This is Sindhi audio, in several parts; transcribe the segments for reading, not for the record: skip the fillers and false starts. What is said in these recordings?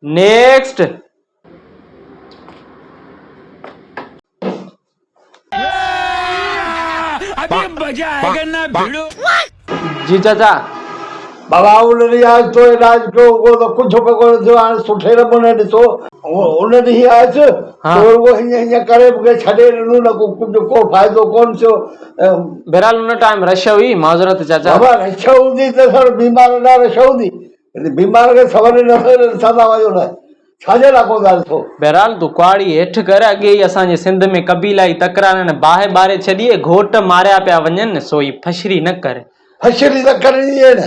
نيڪسٽ. جي چاچا. بابا ان ڏينهن آيس تو علاج ڪيو اهو ته ڪجهه به ڪونه ٿيو هاڻي سٺي نموني ڏسو. ان ڏينهن آيس تو رڳو هيئن هيئن ڪري مون کي ڇڏي ڏنو نه ڪو ڪجهه ڪو فائدو ڪونه ٿيو. بهرحال ان ٽائيم رش هئي معذرت چاچا. بابا رش هوندي ته سر بيمار لاء رش هوندي. بيمار کي سولي نه ڏسندا وڃو نه ڇا جي لاء ڪونه ٿا ڏسو. بهرحال تون ڪهاڙي هيٺ ڪر، اڳي ئي اسان جي سنڌ ۾ قبيلائي تڪرارن باهه ٻاري ڇڏي، گهوٽ ماريا پيا وڃن، سو هي ڦشري نه ڪر. ڦشري ته ڪرڻي ئي نه.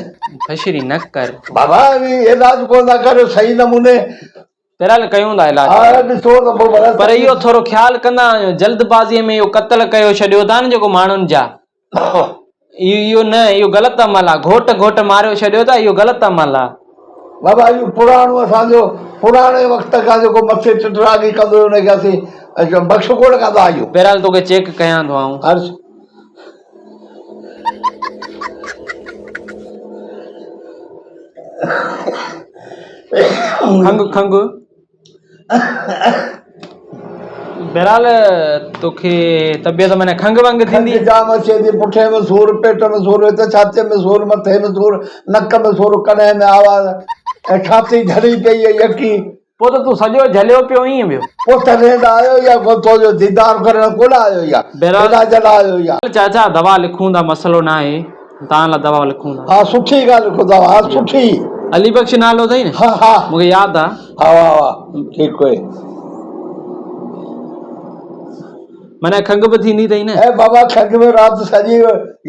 ڦشري نه ڪر. بابا علاج ڪونه ٿا ڪريو صحيح نموني. بهرحال ڪيون ٿا علاج. ها ڏسو ته پوء ڀلا. پر اهو ٿورو خيال ڪندا آهيو جلد بازي ۾ اهو قتل ڪيو ڇڏيو ٿا نه جيڪو ماڻهن جا. اهو نه اهو غلط عمل آ گهوٽ گهوٽ ماريو ڇڏيو ٿا اهو غلط عمل آ. بابا اهو پراڻو اسان جو پراڻي وقت کان جيڪو مٿي ٽٽراڳي ڪندو هيو ان کي اسين بخش ڪونه ڪندا آهيون. بهرحال توکي چيڪ ڪيان ٿو آئون. عرض. کنگهه کنگهه. بهرحال توکي طبيعت معنی کنگهه ونگ ٿيندي. کنگهه جام اچي ٿي، پٺي ۾ سور، پيٽ ۾ سور، هت ڇاتي ۾ سور، مٿي ۾ سور، نڪ ۾ سور، ڪنهن ۾ آواز ۽ ڇاتي جهلي پئي آهي يڪي. پوء ته تون سڄو جهليو پيو آهين ٻيو. پوء تڏهن ته آيو يا ڪو تو جو ديدار ڪرڻ ڪونه آيو يا علاج لاء آيو يا. چاچا دوا لکون ٿا مسئلو ناهي. توهان لاء دوا لکون ٿا. ها سٺي ڳالهه لکو ٿا ها سٺي. علي بخش نالو اٿئي نه؟ ها ها. مون کي ياد آ. ها ها ها ٺيڪ ڪوئي. معنيٰ کنگهه به ٿيندي اٿئي نه؟ اي بابا کنگهه ۾ رات سڄي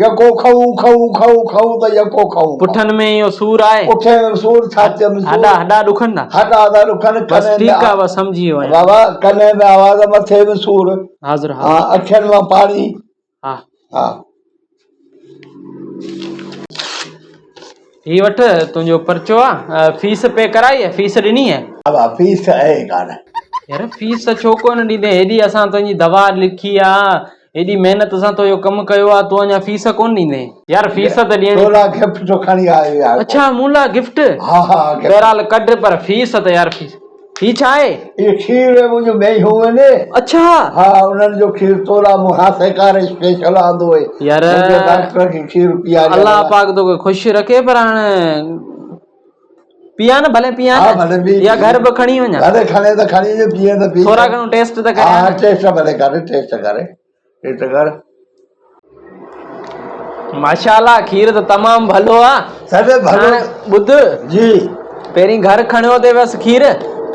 يڪو کئون کئون کئون کئون ته يڪو کئون. پٺن ۾ اهو سور آهي؟ پٺين ۾ سور ڇاتيء ۾ سور. هڏا هڏا ڏکن ٿا؟ هڏا ٿا ڏکن بس ٺيڪ آ بس سمجهي ويو آهيان. بابا ڪنن ۾ آواز مٿي ۾ سور. حاضر حاضر. ها اکين مان پاڻي. ها. ها. هي وٺ تنهنجو پرچو آ فيس پي ڪرائي آ فيس ڏني آ. بابا فيس آهي ئي ڪانه. يار فيس ڇو ڪونه ڏيندين هيڏي اسان تنهنجي دوا لکي آ هيڏي محنت سان تو اهو ڪم ڪيو آ تون اڃا فيس ڪونه ڏيندين. يار فيس ته ڏيڻي. تو لاء گفٽ ٿو کڻي آيو يار. اڇا مون لاء گفٽ. ها ها گفٽ. بهرحال ڪڍ پر فيس ته يار فيس. هي ڇا آهي؟ اهو کير منهنجون مينهون آهن. اڇا. ها انهن جو کير تو لاء مون هاسيڪار اسپيشل آندو آهي. يار. منهنجي ڊاڪٽر کي کير پياريان. الله پاڪ توکي خوش رکي پر هاڻ پيان نه ڀلي پيان ها ڀلي پي. يا گهر به کڻي وڃان. ڀلي کڻي ته کڻي وڃ پيئين ته پي. ٿورا گهڻو ٽيسٽ ته ڪريان. ها ٽيسٽ ڀلي ڪر ٽيسٽ ڪر ٽيسٽ ڪر. ماشاءالله کير ته تمام ڀلو آ. سڏ ڀلو. ٻڌ. جي. پهرين گهر کڻيو تي ويس کير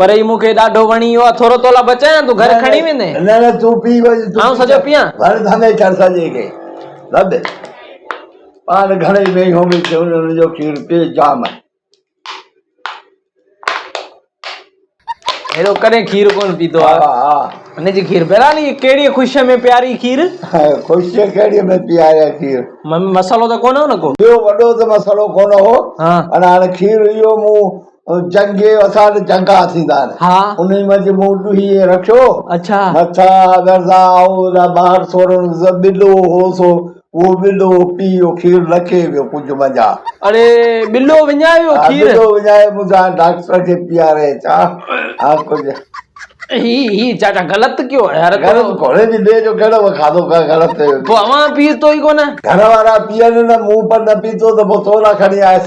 پر هي مون کي ڏاڍو وڻي ويو آ ٿورو تولا بچايان تون گهر کڻي ويندين. نه نه تون پي وڃ تون. آئون سڄو پيان. ڀر ڌمي ڇڏ سڄي کي ڌٻ. پاڻ گهڻي مينهون به ٿيون ان جو کير پي جام. اهڙو ڪڏهن کير ڪونه پيتو آ هن جي کير بهرحال هي ڪهڙي خوشيء ۾ پياري کير خوشيء ڪهڙي ۾ پياريا کير مسئلو ته ڪونه هو نه ڪو ٻيو وڏو ته مسئلو ڪونه هو انا هاڻي کير اهو مون جنگي اسان وٽ جنگا ٿيندا آهن ها انهي منجهه مون ڏوهي رکيو اڇا مٿا ورزا ٻاهر سورن ٻلو هو سو اهو ٻلو پي اهو کير لکي ويو ڪجهه منجهان. اڙي ٻلو وڃائي ويو کير. ٻلو وڃائي منجهان ڊاڪٽر کي پياري اچان ها ڪجهه. هي هي چاچا غلط ڪيو يار غلط ڪونهي ٻلي جو ڪهڙو کاڌو غلط ڪيو. پوء اوهان پيتو ئي ڪونه. گهر وارا پيئن نه مون پر نه پيتو ته پوء تو لاء کڻي آيس.